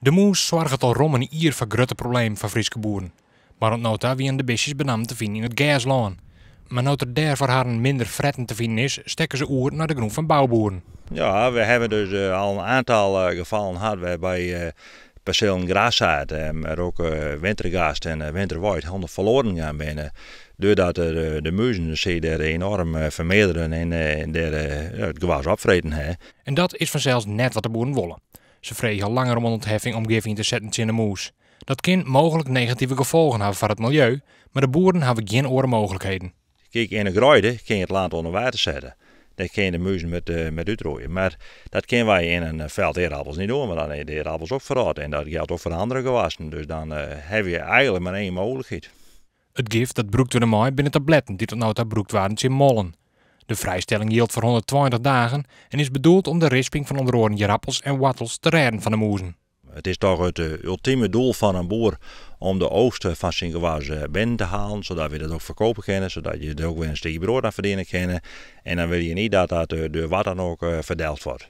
De mûs soarget al rom in jier foar grutte problemen foar Fryske boeren. Mar oant no ta wiene de bistjes benammen te finen yn it gerslân. Mar no't der dêr foar harren minder fretten te finen is, stekke se oer nei de grûn fan bouboeren. Ja, we hebben dus al een aantal gevallen gehad waarbij percelen graszaad, maar ook wintergast en winterweid helemaal verloren gaan binnen. Doordat de muizen zich daar enorm vermeerderen en daar het gewas opvreten hebben. En dat is fansels net wat de boeren wolle. Se freegje al langer om in ûntheffing om gif yn te setten tsjin de mûs. Dat kin mooglik negative gefolgen hawwe foar it miljeu, mar de boeren hawwe gjin oare mooglikheden. Kijk, in de greide kun je het land onder water zetten. Daar kun je de muizen met uitroeien. Maar dat kunnen wij in een veld aardappels niet doen, want dan is de aardappels ook verrot. En dat geldt ook voor de andere gewassen. Dus dan heb je eigenlijk maar één mogelijkheid. It gif dat brûkt wurde mei binne tabletten dy't oant no ta brûkt waarden tsjin mollen. De frijstelling jildt foar 120 dagen en is bedoeld om de risping fan ûnder oaren ierappels en woartels te rêden fan de mûzen. Het is toch het ultieme doel van een boer om de oogst van zijn gewas binnen te halen, zodat we dat ook verkopen kunnen, zodat je er ook weer een stukje brood aan verdienen kunnen. En dan wil je niet dat dat door wat dan ook verdelgd wordt.